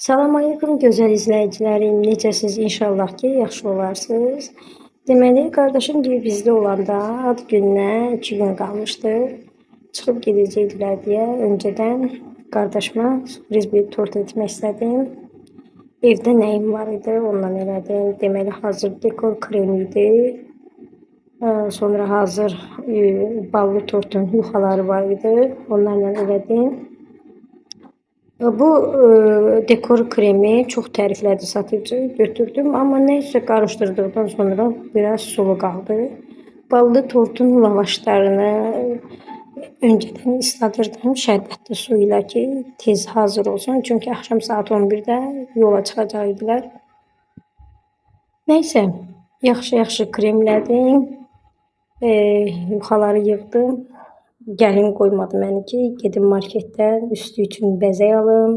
Salam aleyküm gözəl izləyicilərim. Necəsiz? İnşallah ki, yaxşı olarsınız. Deməli, qardaşım gibi bizdə olanda ad gününə 2 gün qalmışdı. Çıxıb gedəcəkdilər deyə öncədən qardaşıma sürpriz bir tort etmək istədim. Evdə nəyim var idi, ondan elədim. Deməli, hazır dekor kremi idi. Sonra hazır ballı tortun yuxaları var idi. Onlarla elədim. Bu dekor kremi çox təriflədi satıcı. Götürdüm, amma nəysə qarışdırdıqdan sonra biraz sulu qaldı. Ballı tortun lavaşlarını öncədən ısladırdım şərbətli su ilə ki, tez hazır olsun. Çünki axşam saat 11-də yola çıxacaq idilər. Nəysə, yaxşı-yaxşı kremlədim. Yuxaları yığdım. Gəlin qoymadı məni ki, gedim marketdən üstü üçün bəzək alım.